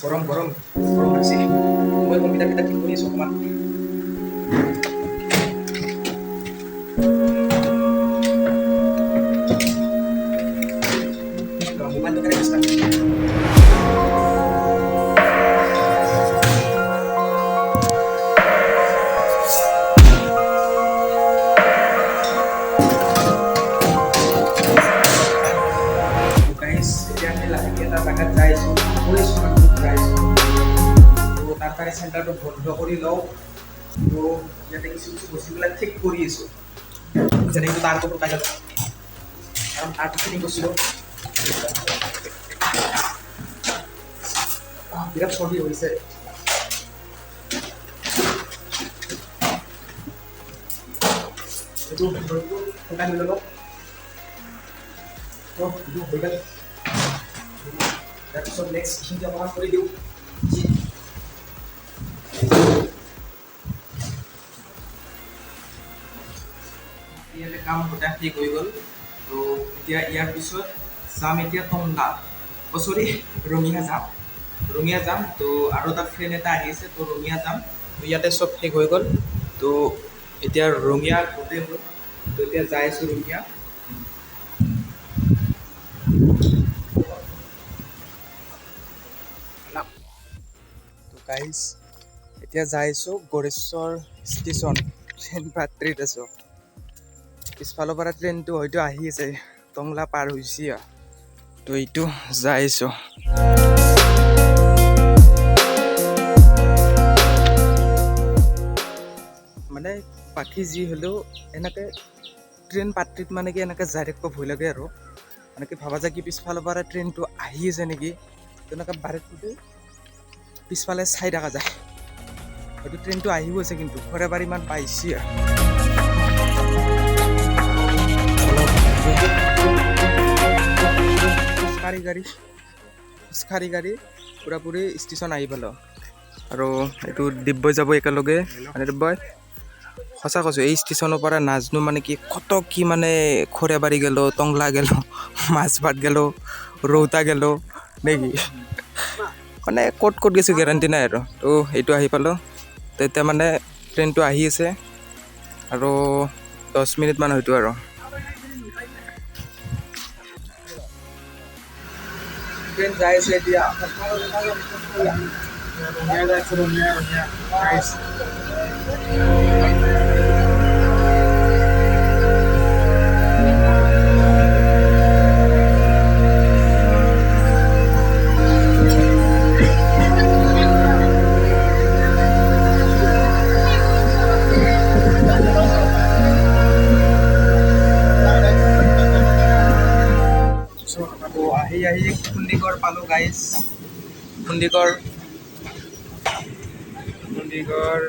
গৰম গৰম গৰম লাগিছে। মই কম্পিউটাৰকেইটা ঠিক কৰি আছোঁ অকণমান। মোবাইলটো কেনেকৈ। গাইজ, এতিয়া আমি লাহেকৈ এটা জেগাত যাই আছোঁ, গৈ আছোঁ, মানে যাই আছোঁ। তো তাৰ তাৰে চেণ্টাৰটো বন্ধ কৰি লওঁ। তো ইয়াতে কিছু কিছু বস্তুবিলাক ঠিক কৰি আছোঁ, যেনে এইটো তাঁৰটো ফুটাই যাব, কাৰণ তাঁৰটো ফিটিং কৰিছিলোঁ। বিৰাট চৰ্দি হৈছে। এইটো ফুটাই ল'লোঁ। তো এইটো হৈ গ'ল। তাৰপিছত নেক্সট এইখিনিতে অকণমান কৰি দিওঁ। ইয়াতে কাম গোটেই শেষ হৈ গ'ল। তো এতিয়া ইয়াৰ পিছত যাম এতিয়া টংলা, অ' চৰি, ৰঙিয়া যাম, ৰঙিয়া যাম। তো আৰু এটা ফ্ৰেণ্ড এটা আহিছে, তো ৰঙিয়া যাম। তো ইয়াতে চব শেষ হৈ গ'ল। তো এতিয়া ৰঙিয়া গোটেই হ'ল। তো এতিয়া যাই আছোঁ ৰঙিয়া। তো গাইজ, এতিয়া যাই আছোঁ গড়েশ্বৰ ষ্টেচন, ট্ৰেইন পাত্ৰিত আছোঁ। পিছফালৰ পৰা ট্ৰেইনটো হয়তো আহি আছে, টংলা পাৰ হৈছে। তো এইটো যাই আছোঁ। মানে বাকী যি হ'লেও এনেকৈ ট্ৰেইন পাত্ৰিত মানে কি এনেকৈ যাই থাকিব ভয় লাগে আৰু, মানে কি ভাবা যায় কি পিছফালৰ পৰা ট্ৰেইনটো আহি আছে নেকি, তেনেকৈ বাৰীত পিছফালে চাই থকা যায়। হয়তো ট্ৰেইনটো আহিও আছে, কিন্তু খৰেবাৰী ইমান পাইছে। খোজকাঢ়ি গাড়ী, খোজকাঢ়ি গাড়ী পূৰাপুৰি ষ্টেচন আহি পালোঁ। আৰু এইটো দিব্যই যাব একেলগে। মানে দিব্যই, সঁচা কৈছোঁ, এই ষ্টেচনৰ পৰা নাজনো মানে কি কত কি, মানে খৰেবাৰী গ'লো, টংলা গ'লো, মাজবাট গ'লো, ৰৌতা গ'লো নেকি, মানে ক'ত ক'ত গৈছোঁ গেৰাণ্টি নাই আৰু। তো এইটো আহি পালোঁ। তো এতিয়া মানে ট্ৰেইনটো আহি আছে আৰু 10 মিনিটমান হয়তো আৰু ট্ৰেইন যাই আছে এতিয়া। ৰঙিয়া যাই আছো, ৰঙিয়া, ৰঙিয়া গাইজ। তো আহি আহি খুন্দিগড় পালোঁ গাইজ, খুন্দিগড়, খুন্দিগড়।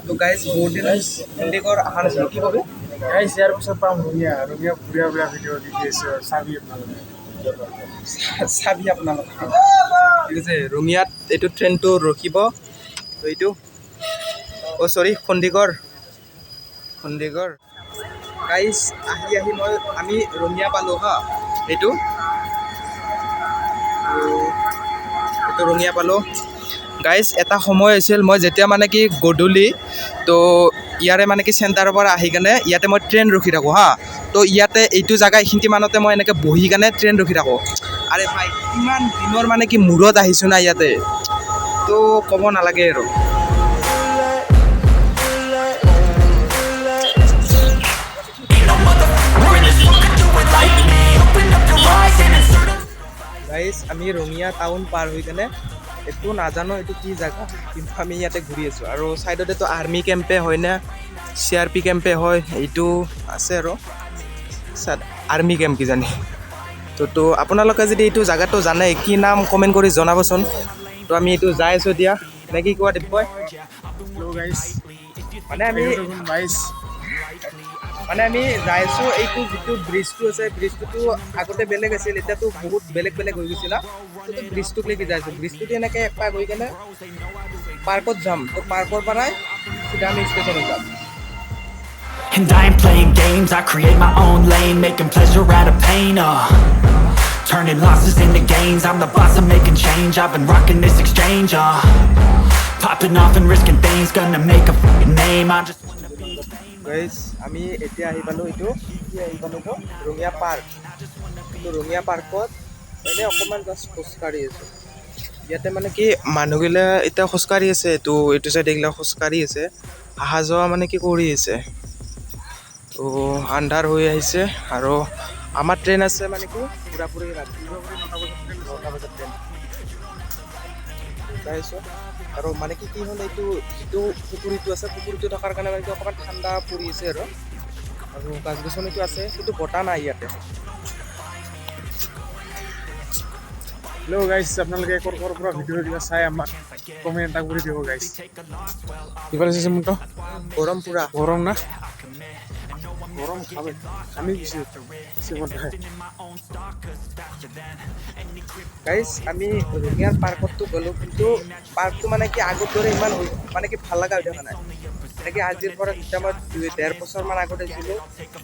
তো গাইজ, বহুত দিন খুন্দিগড় অহা নাছিলোঁ। কি কবি? গাইজ, ইয়াৰ পিছত পাম ৰঙিয়া। ৰঙিয়া বঢ়িয়া বঢ়িয়া ভিডিঅ' দি দি আছো, চাবি আপোনালোকে। চাবি আপোনালোকে। ঠিক আছে, ৰঙিয়াত এইটো ট্ৰেইনটো ৰখিব। তো এইটো, অ' চৰি, খণ্ডিগড়, খণ্ডিগড়। গাইজ, আহি আহি আমি ৰঙিয়া পালোঁ। হা, এইটো, এইটো ৰঙিয়া পালোঁ। গাইজ, এটা সময় হৈছিল, মই যেতিয়া মানে কি গধূলি তো ইয়াৰে মানে কি চেণ্টাৰৰ পৰা আহি কেনে ইয়াতে মই ট্ৰেইন ৰখি থাকোঁ। হা, তো ইয়াতে এইটো জেগা এইখিনি মানতে মই এনেকৈ বহি কেনে ট্ৰেইন ৰখি থাকোঁ। আৰে ভাই, কিমান দিনৰ মানে কি মূৰত আহিছোঁ না ইয়াতে, তো ক'ব নালাগে আৰু। Ain't no motherfucker in this world could do it like me. Open up your eyes and insert a guys, আমি ৰঙিয়া টাউন পাৰ হৈ কেনে, এইটো নাজানো এইটো কি জেগা, কিন্তু আমি ইয়াতে ঘূৰি আছোঁ। আৰু ছাইডতেতো আৰ্মি কেম্পে হয় নে চি আৰ পি কেম্পে হয়, এইটো আছে আৰু আৰ্মি কেম্প কিজানি। তো আপোনালোকে যদি এইটো জেগাটো জানে কি নাম, কমেণ্ট কৰি জনাবচোন। তো আমি এইটো যাই আছোঁ এতিয়া, নে কি কোৱা দিব্যই? Hello' guys. মানে আমি দেখোন 22। মানে আমি যাই আছোঁ, এইটো যিটো ব্ৰিজটো আছে, ব্ৰিজটোতো আগতে বেলেগ আছিল, এতিয়াতো বহুত বেলেগ বেলেগ হৈ গৈছিল না। তো ব্ৰিজটোক লৈকে যাই আছোঁ। ব্ৰিজটোত এনেকৈ একপাক হৈ কেনে পাৰ্কত যাম। তো পাৰ্কৰ পৰাই চিধা আমি ষ্টেচনত যাম। And I ain't playing games, I create my own lane, making pleasure out of pain. Turning losses into gains. I'm the boss, I'm making change. I've been rocking this exchange, Popping off and risking things. Gonna make a f***ing name. I just wanna be guys, আমি এতিয়া আহি পালোঁ এইটো কি আহি পালোঁ এইটো Rangia park. এইটো ৰঙিয়া পাৰ্কত এনেই অকণমান জাষ্ট খোজকাঢ়ি আছোঁ। ইয়াতে মানে কি মানুহগিলা এতিয়া খোজকাঢ়ি আছে, এইটো চাইডে এইগিলা খোজকাঢ়ি আছে, অহা যোৱা মানে কি কৰি আছে। তো আন্ধাৰ হৈ আহিছে আৰু আমাৰ ট্ৰেইন আছে মানে কি পূৰাপুৰি ৰাতি 9টা বজাত ট্ৰেইন যাই আছোঁ। আৰু মানে কি কি হ'ল, এইটো যিটো পুখুৰীটো আছে, পুখুৰীটো থকাৰ কাৰণে মানে কি অকণমান ঠাণ্ডা পৰি আছে আৰু গছ গছনিটো আছে, কিন্তু বতাহ নাই ইয়াতে। হেল্ল' গাইছ, আপোনালোকে ক'ৰ ক'ৰ পৰা ভিডিঅ' চাই আমাক কমেণ্ট এটা কৰি দিব গাইছ। ইফালে চাইছে মোৰটো। গৰম পুৰা। গৰম না, গৰম খাবে আমি গৈছোঁ শ্ৰীমন্ত। গাইছ, আমি ৰঙিয়াৰ পাৰ্কততো গ'লোঁ, কিন্তু পাৰ্কটো মানে কি আগৰ দৰে ইমান মানে কি ভাল লগা হৈ থকা নাই। মানে কি আজিৰ পৰা যেতিয়া মই 2-1.5 বছৰমান আগত আহিছিলোঁ,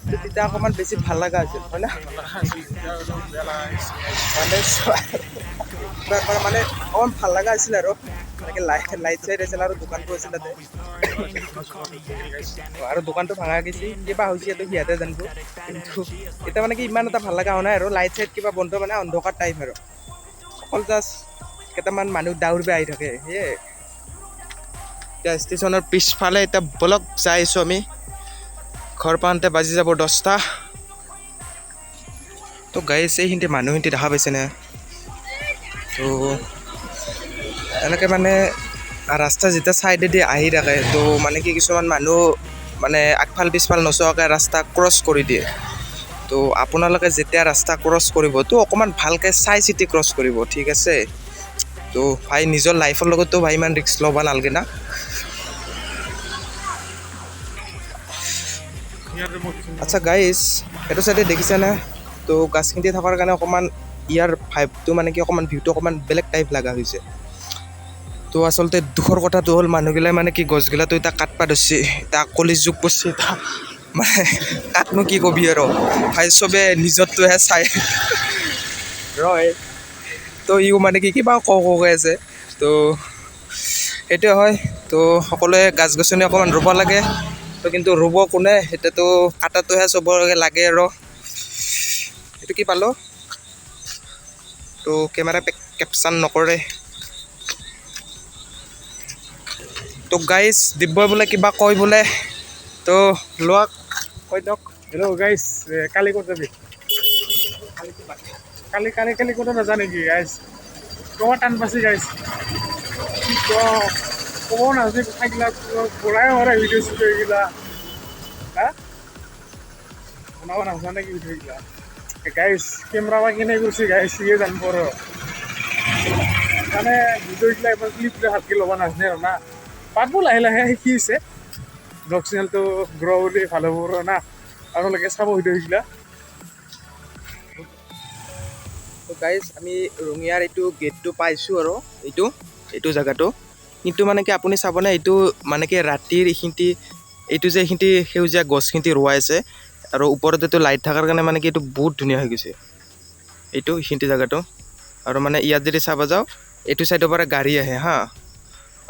তো তেতিয়া অকণমান বেছি ভাল লগা হৈছিল, হয় না? মানে মানে অকণমান ভাল লগা হৈছিল আৰু মানে কি লাইট চাইট আছিল আৰু দোকানটো আছিল তাতে, আৰু দোকানটো ভাঙা গৈছে, কিবা হৈছে এইটো সিহঁতে জানিব। কিন্তু এতিয়া মানে কি ইমান এটা ভাল লগা হোৱা নাই আৰু লাইট চাইট কিবা বন্ধ, মানে অন্ধকাৰ টাইপ আৰু অকল জাষ্ট কেইটামান মানুহ দাউৰিব আহি থাকে, সেয়ে। এতিয়া ষ্টেচনৰ পিছফালে এতিয়া বলক যাই আছোঁ আমি, ঘৰ পাওঁতে বাজি যাব 10টা। তো গাইছ, এইখিনিতে মানুহখিনি দেখা পাইছেনে? তো এনেকৈ মানে ৰাস্তা যেতিয়া চাইডেদি আহি থাকে, তো মানে কি কিছুমান মানুহ মানে আগফাল পিছফাল নোচোৱাকৈ ৰাস্তা ক্ৰছ কৰি দিয়ে। তো আপোনালোকে যেতিয়া ৰাস্তা ক্ৰছ কৰিব, তো অকণমান ভালকৈ চাই চিতি ক্ৰছ কৰিব, ঠিক আছে? তো ভাই নিজৰ লাইফৰ লগততো ভাই ইমান ৰিস্ক ল'ব নালাগে না। আচ্ছা গাইছ, এইটো চাইডে দেখিছেনে? তো গাছখিনি থকাৰ কাৰণে অকণমান ইয়াৰ ভাইবটো মানে কি অকণমান ভিউটো অকণমান বেলেগ টাইপ লগা হৈছে। তো আচলতে দুখৰ কথাটো হ'ল মানুহগিলাই মানে কি গছগিলাটো এতিয়া কাটবা ধৰছি, এতিয়া কলি যুগ পৰছি, এতিয়া মানে কাটনো কি কবি আৰু ভাই, চবে নিজৰটোহে চাই ৰয়। তো ইও মানে কি কিবা কওঁ কওঁকৈ আছে, তো সেইটোৱে হয়। তো সকলোৱে গছ গছনি অকণমান ৰুব লাগে, তো কিন্তু ৰুব কোনে, এতিয়াতো কাটাটোহে চবৰে লাগে আৰু। এইটো কি পালোঁ, তো কেমেৰা কেপচাৰ নকৰে। তো গাইজ, দিব্যই বোলে কিবা কয় বোলে, তো লোৱা কৈ দিয়ক। হেল্ল' গাইছ, কালি ক'ত যাবি? কালি কালি কালি ক'তো নাযা নেকি গাইছ? ক'ব টান পাইছে গাইছ, কি ক'ব নাজানে কথাগিলা, বনাই মাৰে ভিডিঅ' চিডিঅ' এইগিলা, হা বনাব নাজানে নেকি ভিডিঅ' এইগিলা? গাইছ কেমেৰা বা কেনে কৰিছে গাইছ, সিয়ে জানিব আৰু। মানে ভিডিঅ' এইগিলা এবাৰ ক্লিপ ভালকৈ ল'ব নাজানে আৰু না, পাতব লাহে লাহে শিকিছে। ব্লগ চেনেলটো গ্ৰ' বুলি ভাল হ'ব আৰু না, আপোনালোকে চাব ভিডিঅ' এইগিলা। তো গাইজ, আমি ৰঙিয়াৰ এইটো গেটটো পাইছোঁ আৰু এইটো জেগাটো, কিন্তু মানে কি আপুনি চাবনে, এইটো মানে কি ৰাতিৰ এইখিনিতে এইটো যে এইখিনিতে সেউজীয়া গছখিনি ৰোৱাই আছে আৰু ওপৰত এইটো লাইট থকাৰ কাৰণে মানে কি এইটো বহুত ধুনীয়া হৈ গৈছে এইটো এইখিনিতে জেগাটো। আৰু মানে ইয়াত যদি চাব যাওঁ, এইটো চাইডৰ পৰা গাড়ী আহে, হা,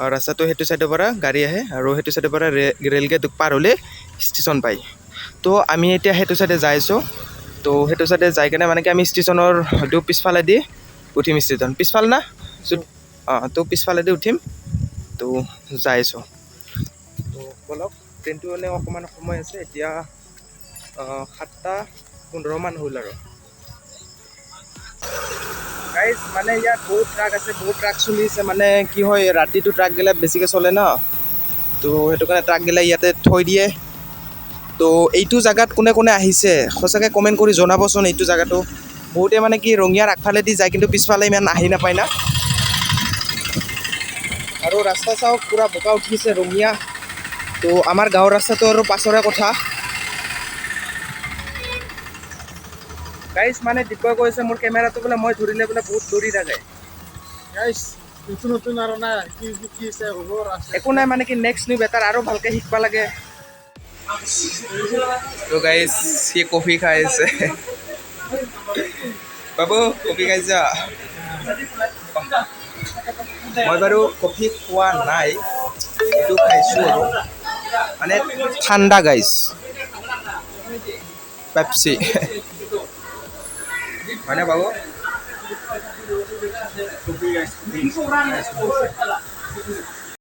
আৰু ৰাস্তাটো সেইটো চাইডৰ পৰা গাড়ী আহে আৰু সেইটো চাইডৰ পৰা ৰেল গেট পাৰ হ'লে ষ্টেচন পায়। তো আমি এতিয়া সেইটো চাইডে যাই আছোঁ। তো সেইটো চাইডে যাই কেনে মানে কি আমি ষ্টেচনৰ হয়তো পিছফালেদি উঠিম, ষ্টেচন পিছফাল না, অঁ, তো পিছফালেদি উঠিম। তো যাই আছোঁ। তো ব'লক, ট্ৰেইনটো মানে অকণমান সময় আছে এতিয়া, 7:15 হ'ল আৰু। গাইজ, মানে ইয়াত বহুত ট্ৰাক আছে, বহুত ট্ৰাক চলি আছে। মানে কি হয়, ৰাতিটো ট্ৰাকগিলা বেছিকৈ চলে ন, তো সেইটো কাৰণে ট্ৰাকগিলা ইয়াতে থৈ দিয়ে। তো এইটো জেগাত কোনে কোনে আহিছে সঁচাকৈ কমেণ্ট কৰি জনাবচোন। এইটো জেগাটো বহুতে মানে কি ৰঙিয়াৰ আগফালেদি যায়, কিন্তু পিছফালে ইমান আহি নাপায় না। আৰু ৰাস্তা চাওক পূৰা বোকা উঠিছে ৰঙিয়া। তো আমাৰ গাঁৱৰ ৰাস্তাটো আৰু পাছৰে কথা। গাইজ, মানে দিব্যই কৈছে মোৰ কেমেৰাটো বোলে মই ধৰিলে বোলে বহুত দৌৰি থাকে। গাইছ, নতুন নতুন আৰু না কি কি হ'ব। একো নাই, মানে কি নেক্সট নিউ বেটাৰ আৰু ভালকৈ শিকিব লাগে। তো গাইজ, সি কফি খাই আছে। বাবু, কফি খাইছা? মই বাৰু কফি খোৱা নাই, এইটো খাইছোঁ আৰু মানে ঠাণ্ডা গাইছ, পেপচি হয়নে বাবু? Coffee guys.